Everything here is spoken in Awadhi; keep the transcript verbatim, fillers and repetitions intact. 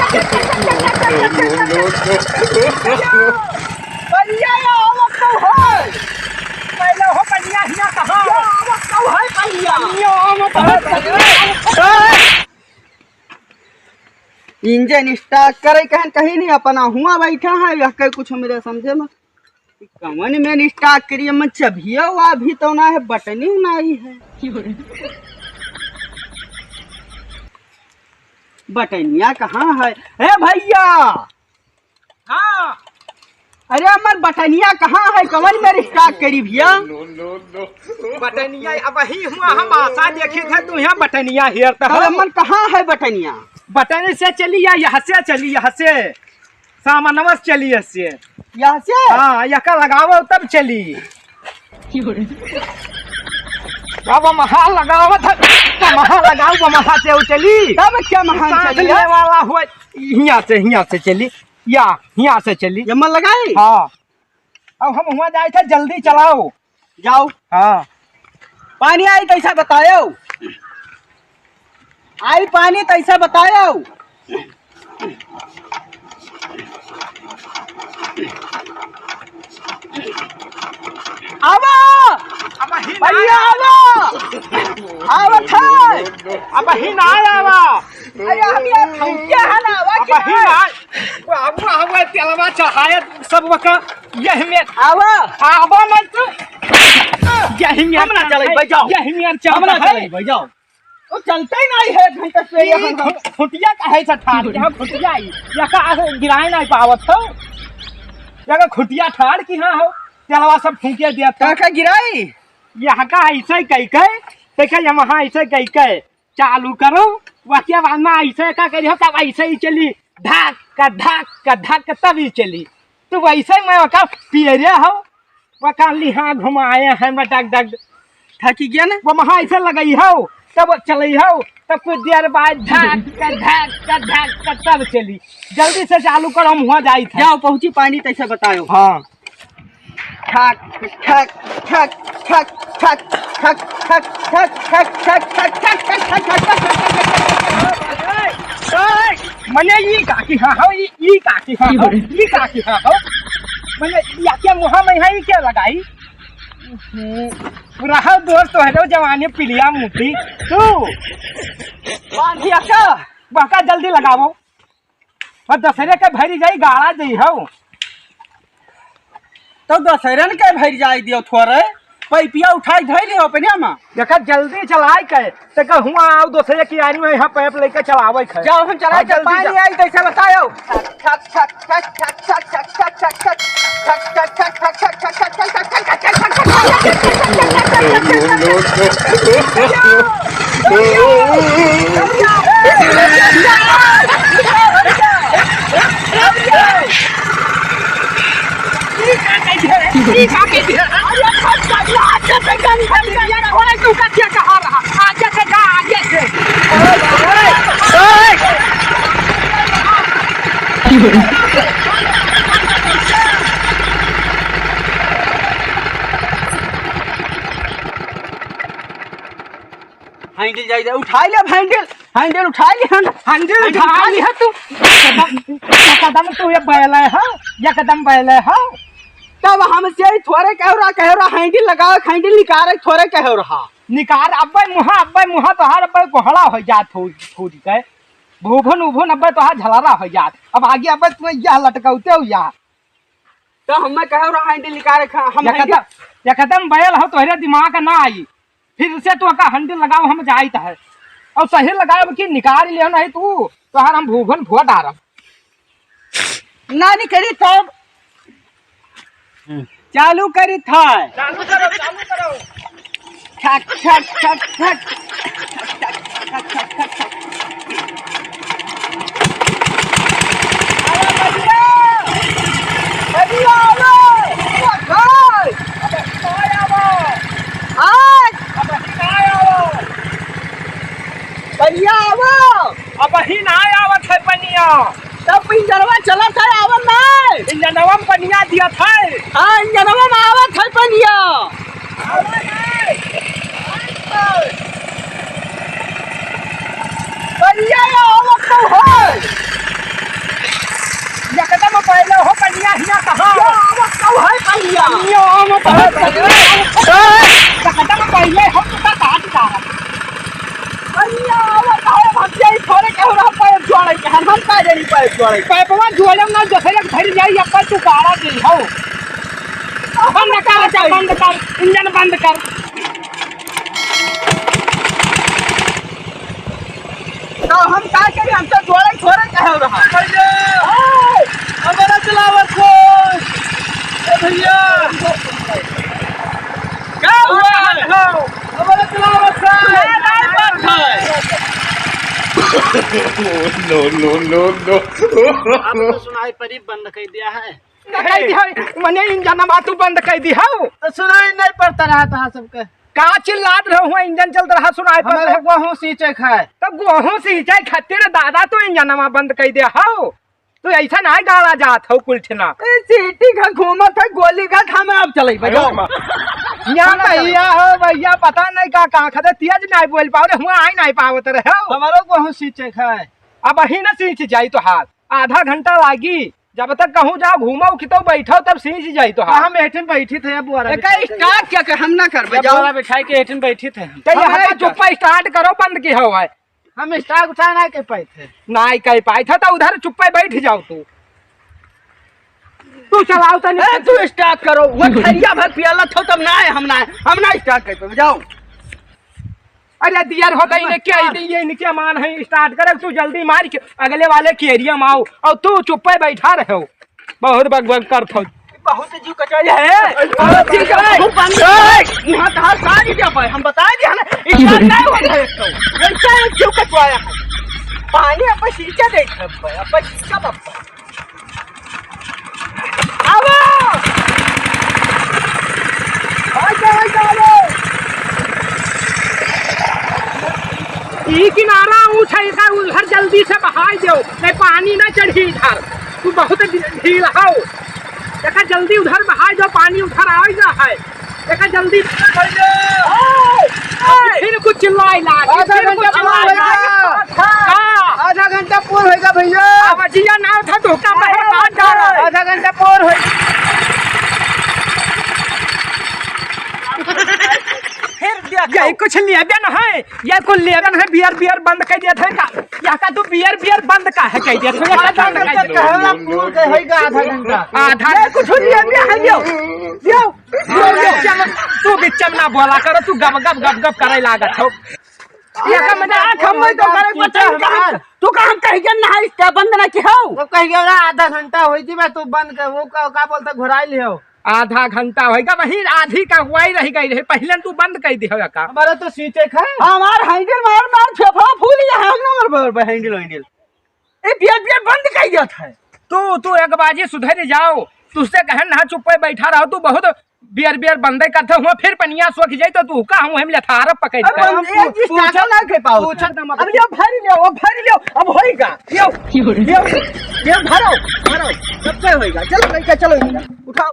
पनिया, ये आवत तो है। पहिले हो पनिया हिया कहाँ? ये आवत तो है पनिया। पनिया आवत है पनिया। इंजन start करे कहन कहीं नहीं, अपना हुआ बैठा है, यह कहीं कुछ मेरे समझे में। कवन में start करिए, मैं चबिया हुआ अभी तो ना है, बटनी नहीं है। बटनिया कहाँ है? ए भैया! हाँ। अरे, हमर बटनिया कहाँ है? कवन में start करी भैया? बटनिया अब ही हुआ, हम आशा देखी थे, तू यहाँ बटनिया हेरता अरे, हो। हमर कहाँ है बटनिया? बटनी से चली या यहाँ से चली, यहाँ से। सामानवा से चली यहाँ से। यहाँ से? हाँ, यहाँ का लगावो तब चली। अब महा लगावत है, महा लगाओ, महा से वो चली। तब क्या महा सांस चली? ले वाला हुआ, हियाँ से, हियाँ से चली, या हियाँ से चली। ये मन लगाई? हाँ। अब हम हुआ जाए थे, जल्दी चलाओ। जाओ। हाँ। पानी आई तैसा बतायो। आई पानी तैसा बतायो। आवा! अब ही ना भैया, आवा! आवत है! अब ही ना आवा! अरे, हम ये फौजिया है ना, आवा अब कि ही ना? ना? वो, वो, वो तेलवा चढ़ाए सब वका, यही में आवा! आवा मत। यही में हम ना चले, बैठ जाओ। यही में हम ना चले। चले, बैठ जाओ। वो चलते ही नहीं है, एक घंटा से ई यहाँ हम खुट-, खुटिया का है से ठाड़, यहाँ खुटिया आई, यहाँ का आसे गिराए नहीं पावत हो, यहाँ खुटिया ठाड़ की हाँ हो, तेलवा सब फूंके दिया था। का, का गिराई? यहाँ का ऐसे ही कही के, देखा, यहाँ ऐसे ही कही के, चालू करो, वह क्या बात ना, ऐसे का करी हो, तब ऐसे ही चली, धक, धक, धक, तब ही चली। तो वैसे ही मैं वका पियरे हो, वका लिहा घुमाए हैं, मैं डग, डग। थकी गया ना? वो महा ऐसे लगई हो, तब चलई हो, तब कुछ देर बाद धक, धक, धक, तब चली। जल्दी से चालू करो, हम हुआ जाई था। जाओ, पहुँची पानी तैसे बतायो। हाँ। ठक, ठक, ठक। मने ई का की हाँ हो, ई, ई का की हाँ हो, ई का की हाँ हो। मने या क्या मुहा में है, ई क्या लगाई? हम्म, रहा दोस्त, तो है जवानी पिलिया मुती। तू बांधिया का? बहका जल्दी लगावो। और दसरे के भरी जाई, गाड़ा जाई हो। तो दसरन के भरी जाई दियो थोरे, पैपिया उठाई धई लियो अपने मा। देखा जल्दी चलाए के, ते का हुआ आओ दसरे की आरी में यहाँ पैप लेके चलावे के। जाओ हम चलाए और के जल्दी पानी जा। आई तैसे बतायो। हैंडल जाई दे, उठाई ले हैंडल, हैंडल उठाई ले हम। हैंडल हैंडल उठाई उठाई ले। ले तू। एकदम, एकदम तू ये बैले हो, एकदम बैले हो। तब हमसे ही थोरे कह रहा, कह रहा हैंडल लगाओ, हैंडल निकाले थोरे कह रहा। निकार अब्बे मुहा, अब्बे मुहा तोहार अब्बे कोहड़ा हो जात हो, हो जी के। भूभन उभन अब्बे तोहार झलरा हो जात। अब आगे अब्बे तू यह लटकाउते हो या। तो हमें कहे रहा हैंडल निकाले खा, हम हैंडल एकदम, एकदम बैल हो, तोहरे दिमाग ना आई। फिर से तो का हैंडल लगाओ, हम जाइत है। और सही लगाओ कि निकाल लियो नहीं तू, तोहार हम भूभन भुआ डारब। ना निकली तब। हम्म। चालू करी था। चालू करो, चालू करो। ठक, ठक, ठक, ठक। अरे भैया, भैया, आलो। ओ भाई, अबे काय आवा? आय। अबे काय आवा? भैया, आवा। अबही ना आवत है पनिया। तब इंजनवा चलत है, आवत ना है। इंजनवा में पनिया दिया था। हाँ, इंजनवा में आवत है पनिया। आवत है। पनिया आवत तो है। यो, हम तो बहुत पहले, ए! कदम पहले हम तो काट जा रहा। अरे, आवत है, हम यही थोड़े कह रहा, पाइप जोड़े के, हम, हम का जानी पाइप जोड़े। पाइपवा जोड़म ना, जैसे एक धरी जाई, अपन तू गाड़ा दे हो। बंद कर, अच्छा, बंद कर, इंजन बंद कर। तो हम का करी, हम तो जोड़े थोड़े कहे रहा। भैया, हमारा चलावत हो। ए भैया, क्या हुआ है? हमारा चलावत हो। नहीं, नहीं, बात है। No, no, no, no। आप तो सुनाई परी बंद कर दिया है। का कह दी है? मने इंजन मा तू बंद कह दी हौ। तो सुनाई नहीं पड़ता रहा था सबके। का चिल्लात रहो हुआ, इंजन चलत रहा, सुनाई पड़त हमारे रहा। गेहूं सींचे खाए। तब गेहूं सींचे खातिर दादा तू इंजन मा बंद कह दे हौ। तू ऐसा ना गाड़ा जात हौ कुल ठिना। ए, सीटी का घूमत है, गोली का खामे अब चले, बजाओ। अरे माँ। यहाँ भैया हो, भैया, पता नहीं का, का खाते तेज नहीं बोल पाओ रे, हुआ आई नहीं पावत रहे हो। हमारो गेहूं सींचे खाए। अब ही ना सींच जाई तो हाथ। आधा घंटा लागी, जब तक कहूँ जाओ घूमो कि तो बैठो तब सींच जाई तो। हाँ, हम एठिन बैठी थे, अब वाला एक बिठाई के। स्टार्ट क्या कर, हम ना करबे, जब जाओ। वाला बिठाई के एठिन बैठी थे हम। तो हम यहाँ नहीं चुप्पा कर। स्टार्ट करो, बंद की हो है। हम स्टार्ट उठा ना के पाए थे। नहीं कह पाए थे तो उधर चुप्पा बैठ जाओ तू। तू चलाओ तनी। ए, तू स्टार्ट करो, वो खरिया भर पियाला थो तब ना आए, हम ना आए, हम ना स्टार्ट कर पाए, जाओ। अरे दियर होता ही ने क्या, ये इनके मान है, स्टार्ट करे तू जल्दी मार के अगले वाले के एरिया में आओ और तू चुप्पे बैठा रहे हो, बहुत बकबक करत हो। बहुत जीव कचाई है। बहुत जीव कचाई। बहुत पानी है। यहाँ कहाँ सारी क्या पाए? हम बताए दिया ना, स्टार्ट नहीं हो रहा है तो। वैसा एक जीव कचवाया है। पानी अपन सींचा देख, अपन सींचा बप्पा। आवा! आ जा, आ जा, आ जा। ई किनारा ऊँच है, एका उधर जल्दी से बहाई देओ, नहीं पानी ना चढ़ी इधर। तू बहुत ढी-, ढील हौ। एका जल्दी उधर बहाई देओ, पानी उधर आवे जा है। एका जल्दी। भैया! फिर कुछ चिल्लाए लाग, आधा फिर कुछ घंटा चिल्लाए पूरा लाग। होएगा। हाँ। आधा घंटा पूरा होएगा भैया। अब जिया ना था तो का बहर बात जा रहा है। आधा घंटा पूरा होएगा। फिर देखो। यही कुछ लेबे न है, ये कुल लेबे न है, बियर, बियर बंद कर दिया था का? यहाँ का तू बियर, बियर बंद का है कह दिया था, यहाँ का बंद कर दिया। कहला पूरा होएगा आधा घंटा। आधा ये कुछ लेबे है, यो, यो। तू बिच्चम, तू बिच्चम ना बोला करो, तू गब गब गब गब करे लागत हो। ये का मजाक हम नहीं तो करे, पता नहीं कहाँ, तू कहाँ कह गया ना, इसका बंद ना किया हो। वो कह गया ना, आधा घंटा होई थी, मैं तू बंद कर, वो का, का बोलता, घुराई लियो। आधा घंटा होएगा, वही आधी का हुआ ही रह गई रहे, पहले तू बंद कर दिया का। हमारा तो सींचे खाए। हमार हैंडल मार मार फेफड़ा फूल गया है, हम नंबर पर हैंडल वैंडल। ए, बियर, बियर बंद कर दिया था। तू, तू एक बाजी सुधर जाओ। तुझसे कहन ना चुप्पे बैठा रहो, तू बहुत बियर, बियर बंदे करते हुआ, फिर पनिया सोख जाए तो तू का हम, हम लथारा पकड़ अब कर। हम ये पूछ-, जिस पूछ-, ताकत ना के पाओ। पूछ-, अब लियो, भर लियो, अब भर लियो, अब होएगा। लियो, लियो, लियो, भरो, भरो, सबसे होएगा। चलो, लेके चलो, उठाओ।